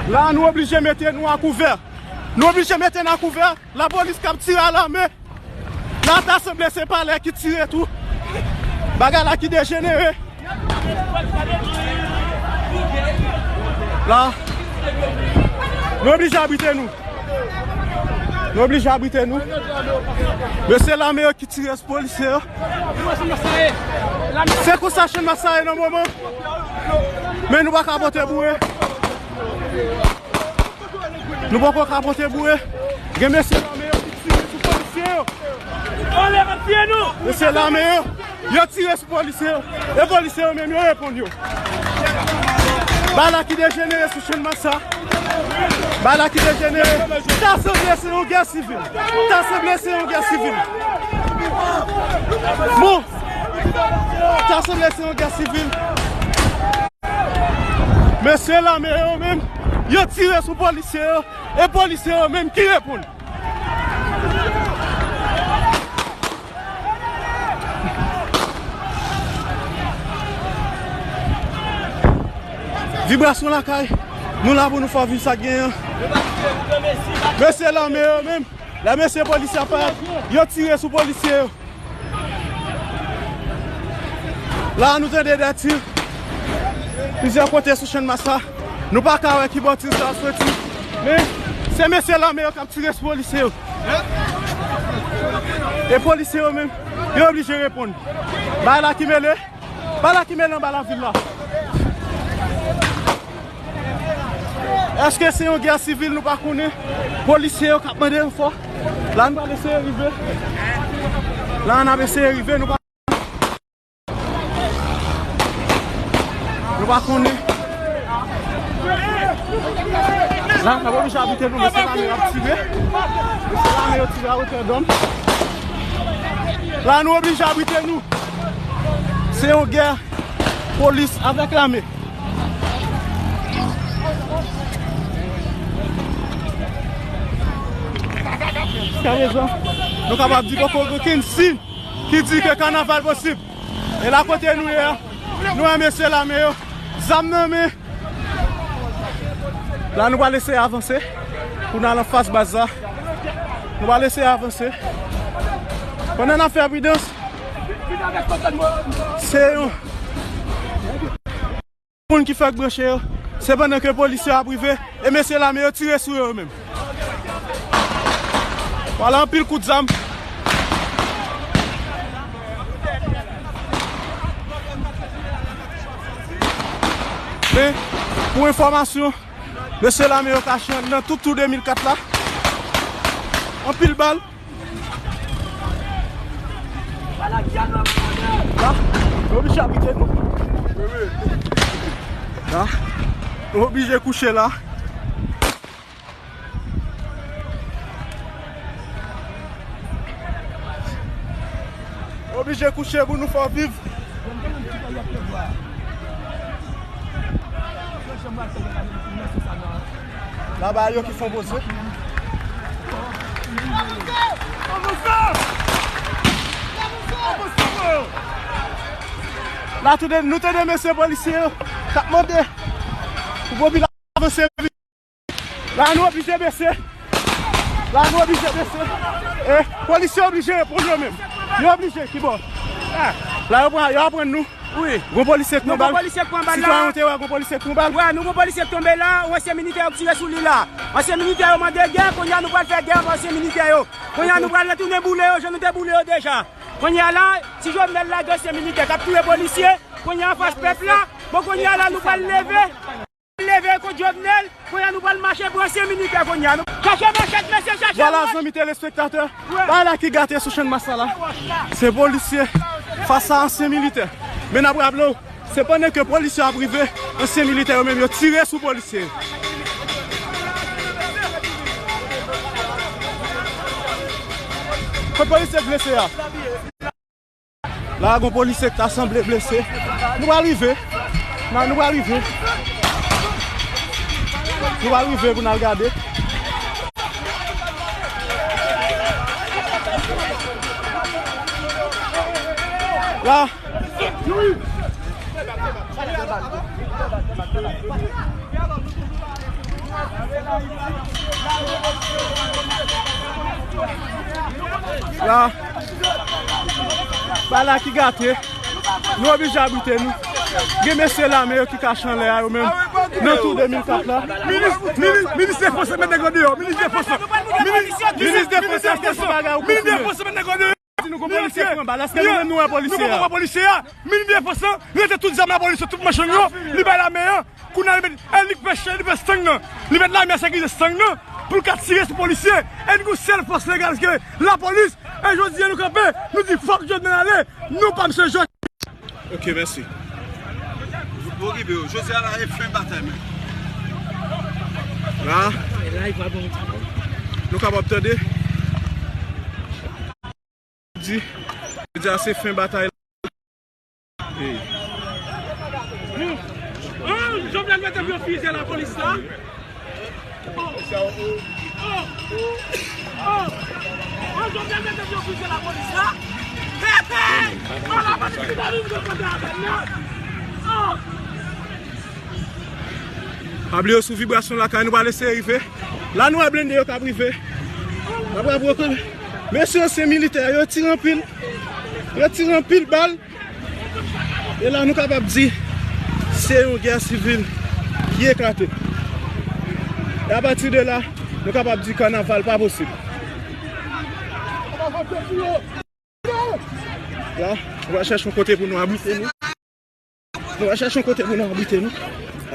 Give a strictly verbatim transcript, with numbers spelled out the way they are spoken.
La, nou oblije mete nou a kouvè. Nou oblije mete nou a kouvè. Lapolis k ap tire a lame. La, ta sanble se palè ki tire tou. Bagay la ki dejenere. La, nou oblije abrite nou. Nou oblije abrite nou. Mesye lame yo ki tire sou polisye yo. Se konsa Channmas sa ye nan moman. Men nou pa ka pote boure. Nou poko ka pote boure. Gen mesye lame yo ki tire sou polisye yo. Mesye lame yo, yo tire sou polisye yo. E polisye yo menm yo reponn yo. Bagay la ki dejenere sou Channmas sa. Bagay la ki dejenere. Ta sanble se yon gè sivil. Ta sanble se yon gè sivil. Bon. Ta sanble se yon gè sivil. Mesye lame yo menm, yo tire sou polisye yo, e polisye yo menm ki reponn. Vibrasyon lakay, nou la pou nou fè viv sa k genyen. Mesye lame yo menm, lè mesye polisye ap parèt, yo tire sou polisye yo. La, nou tande de tir plizyè kote sou Channmas la. Nou pa ka wè ki bò tir sa soti. Men, se mesye lame yo k ap tire sou polisye yo. E polisye yo menm, yo oblije reponn. Bagay la ki mele, bagay la ki mele anba lavil la. Èske se yon gè sivil nou pa konnen? Polisye yo k ap mande ranfò. La n pral eseye rive. La n ap eseye rive, nou pa, nou pa konnen. La, n ap oblije abrite nou, mesye lame yo ap tire. Mesye lame yo tire a wotè dòm. La, nou oblije abrite nou. Se yon gè polis avèk lame. Jiska prezan, nou kapab di poko gen okenn siy ki di ke kanaval posib. E la kote nou ye a, nou wè mesye lame yo, zam nan men. La, nou pral eseye avanse pou n al anfas baz la. Nou pral eseye avanse. Pandan n ap fè pridans, se yon moun ki fèk branche yo, se pandan ke polisye yo ap rive, e mesye lame yo tire sou yo menm. Vwala anpil kout zam. Men, pou enfòmasyon, mesye lame yo kache anndan tout tou de mil kat la. Anpil bal. La, nou oblije abrite nou. La, nou oblije kouche la. Oblije kouche pou nou fè viv. Laba yo ki fon poze. La, tande, nou tande mesye polisye yo k ap mande pou popilasyon avanse vit. La, nou oblije bese. La, nou oblije bese. E, polisye oblije reponn yo menm. Yo oblije, kibò? La, yo pran, yo aprann nou. Wi. Gon polisye k pran bal. Gon polisye k pran bal la. Sitwayen ou te wè gon polisye k pran bal? Wè, nou gon polisye k tonbe la, yon ansyen militè yo k tire sou li la. Ansyen militè yo mande gè, kounye a nou pral fè gè avèk ansyen militè yo. Kounye a nou pral retounen boule yo, jan nou te boule yo deja. Kounye a la, ti Jovenel lage ansyen militè k ap touye polisye, kounye a anfas pèp la, bon, kounye a la, nou pral leve. Leve kont Jovenel, kounye a nou pral mache pou ansyen militè kounye a. Nou chache manchèt, mesye, chache wòch. Vwala, zanmi telespektatè, bagay la ki gate sou Channmas la. Se polisye fas a ansyen militè. Men n ap raple w, se pandan ke polisye ap rive, ansyen militè yo menm yo tire sou polisye. Kot polisye k blese a? La, gon polisye ki ta sanble blese. Nou pral rive. Nan, nou pral rive. Nou pral rive pou n al gade. La. La, bagay la ki gate. Nou oblije abrite nou. Gen mesye lame yo ki kache anlè a yo menm. Nan tou de mil kat la. Minis, minis, minis defans met nèg deyò. Minis defans. Minis, minis defans, èske se bagay ou konfime? Minis defans met nèg deyò. Si nou gon polisye pran bal, èske nou menm nou wè polisye a? Nou poko wè polisye a. Minis defans lan rete tout zam lapolis yo, tout machann yo, li bay lame an. Kounye a li met, e li k fè chen, li fè stang nan. Li met lame a sekirize stang nan pou l ka tire sou polisye. E n gon sèl fòs legal ke lapolis. E jodi a nou kanpe, nou di fòk Jovenel ale. Nou pa misye jòj. Ok, mèsi. Bon, rive yo. Jodi a la e fen batay men. La. Nou kapab tande. Di, jodi a se fen batay la. Hey. Oh, Jovenel mete pye fizye lapolis la. Oh, oh, oh, oh, Jovenel mete pye fizye lapolis la. Hey, hey. Oh, lapolis ki ta vin konfwonte avè l la. Oh. Pa bliye sou vibrasyon lakay, nou pral eseye rive. La nou wè blende yo k ap rive. Apre, apre, mesye ansyen militè, yo tire anpil. Yo tire anpil bal. E la nou kapab di se yon gè sivil ki eklate. E apati de la, nou kapab di kanaval pa posib. La, nou va chèche yon kote pou nou abrite nou. Nou va chèche yon kote pou nou abrite nou.